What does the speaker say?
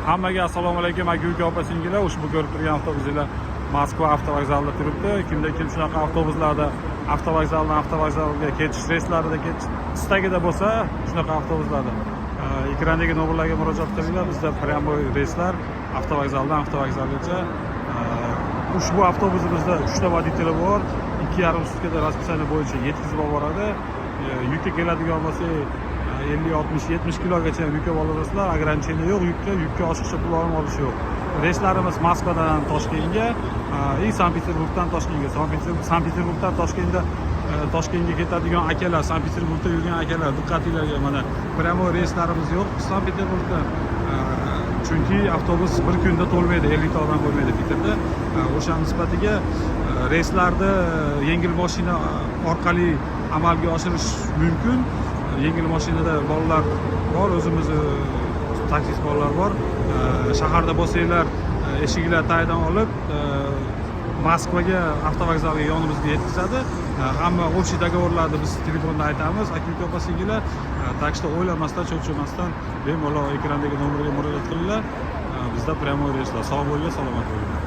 Hammaga assalomu alaykum, aka, uka, opa, singillar. Ushbu ko'rib turgan avtobuslar Moskva avtovokzalida turibdi. Kimda kim shunaqa avtobuslarda avtovokzaldan avtovokzalga ketish reyslarida ketish istagida bo'lsa, shunaqa avtobuslarda ekrandagi nomerlarga murojaat qilinglar. Bizda прямой reyslar avtovokzaldan avtovokzalgacha. Ushbu avtobusimizda uchta водитель bor, 2,5 sutkada расписание bo'yicha yetkazib olib boradi. Yukka keladigan bo'lsak, 50, 60, 70 kilogacha ham yuk olib olasizlar, ограничение yo'q yukka, yukka oshiqcha pul olish yo'q. Reyslarimiz Moskvadan Toshkentga и Sankt Peterburgdan Toshkentga. Sankt Peterburgdan Toshkentga ketadigan akalar, Sankt Peterburgda yurgan akalar, diqqatinglarga, mana прямой reyslarimiz yo'q Sankt Peterburgdan, chunki avtobus bir kunda to'lmaydi, 50 ta odam bo'lmaydi Piterda. O'sha nisbatiga reyslarni yengil mashina orqali amalga oshirish mumkin. Yengil mashinada bolalar bor, o'zimizni taksist bolalar bor. Shaharda bo'lsanglar, eshiklar tagidan olib, Moskvaga, avtovokzalga, yonimizga yetkazadi. Hamma общий договор larni biz telefonda aytamiz, aka, uka, opa, singillar. Так что o'ylamasdan, cho'chimasdan bemalol ekrandagi nomerga murojaat qilinglar. Bizda прямой reyslar. Sog' bo'linglar, salomat bo'linglar.